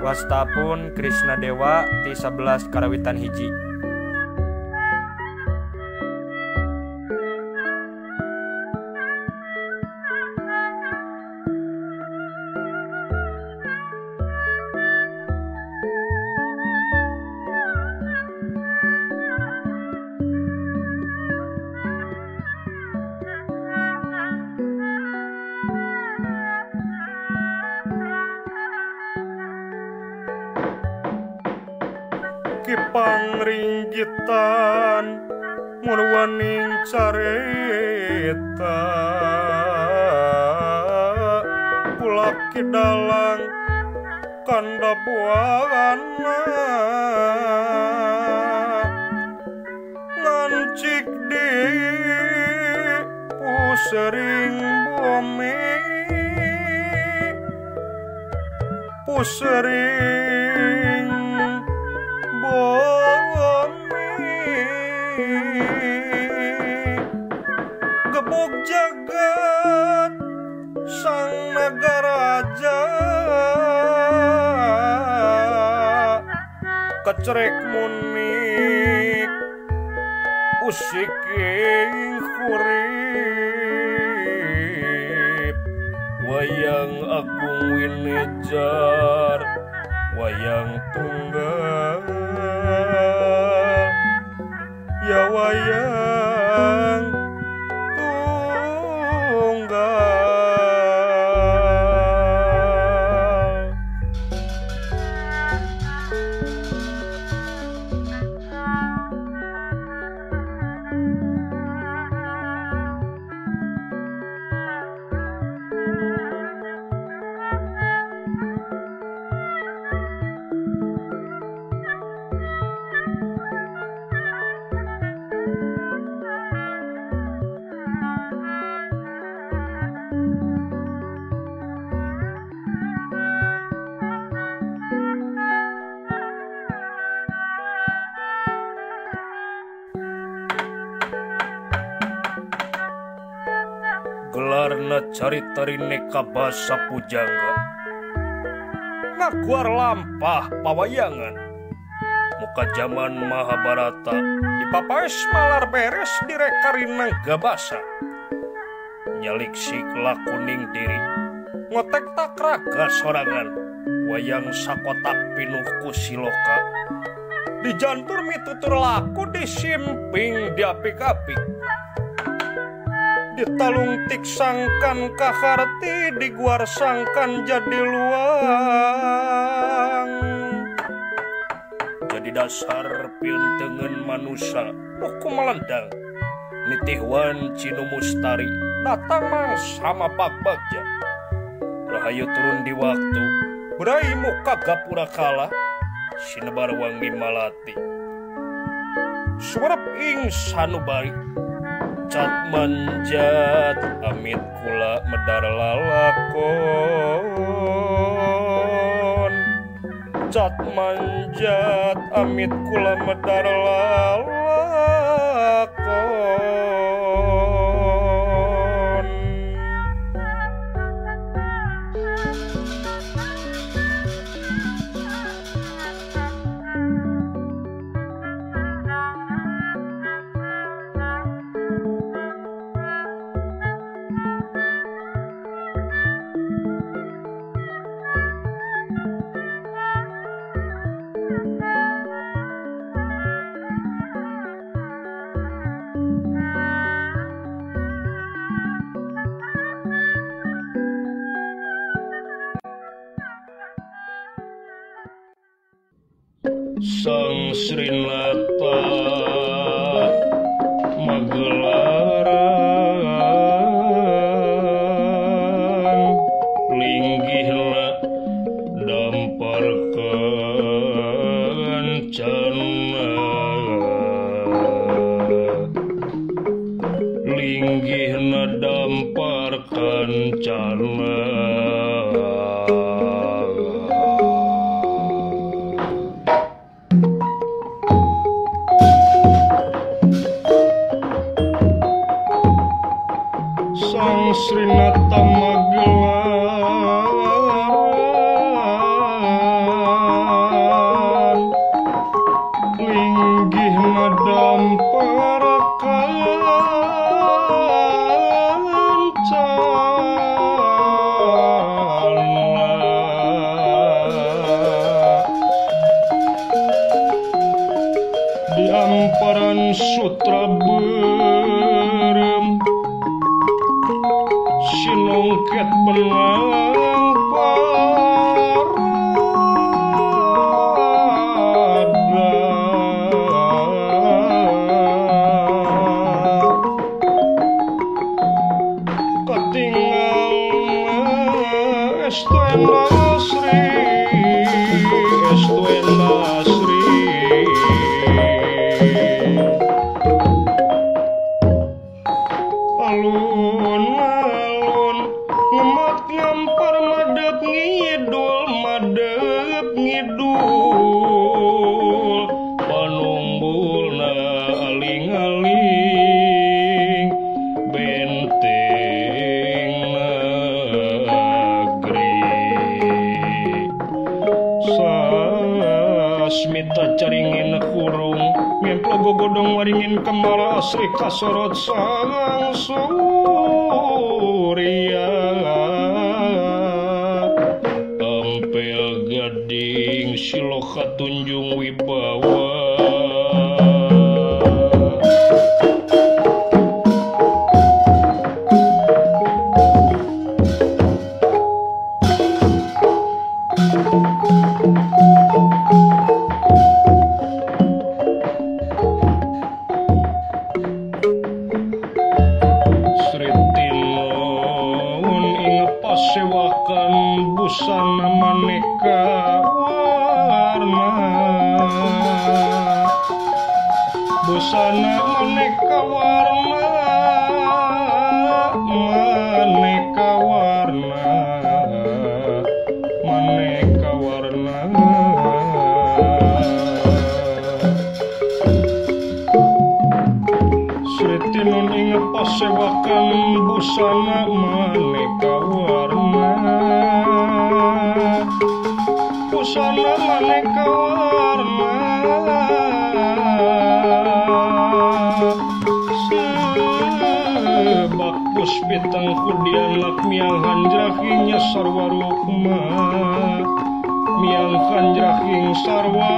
Wastapun Krisna Dewa ti 11 karawitan hiji. Pangringgitan murwaning carita pulaki dalang kanda buana ngancik di pusering bumi pusering bumi gebuk jagat sang nagaraja kecerek munik usiking hurip wayang agung winejar wayang tunggal ya wayang tunggal. Gelarna carita rineka basa pujangga ngaguar lampah pawayangan muka jaman Mahabharata dipapaes malar beres direka gabasa nyaliksik lakuning diri ngotek takraga sorangan wayang sakotak pinuh ku siloka dijantur mitutur laku disimping diapik-apik ditalungtik sangkan kaharti diguar sangkan jadi luang jadi dasar piuntengen manusa buku melendang nitihwan cinu mustari datang sama pak bagja rahayu turun di waktu berai muka gapura kala sinebar wangi malati sumerep ing sanubari cat manjat amit kula medar lalakon cat manjat amit kula medar lalakon. Sang Srinata magelaran linggihna dampar kancana linggihna dampar kancana. Sang Srinata magelaran sutra beureum sinongket benang parada katingal estu endasri estu endasri alun-alun ngemot ngampar madep ngidul panunggulna aling-aling benteng negeri sasmita caringin kurung ngemplo gogodong waringin kemala asri kasorot sang surya ampel gading siloka tunjung wibawa. Sewakan busana maneka warna, busana maneka warna, maneka warna, maneka warna. Sri Tinun inget pasewakan busana maneka warna, busana maneka warna. Sebab puspitang kudianak miang hanjrahinya sarwa rukma, miang hanjrahing sarwa.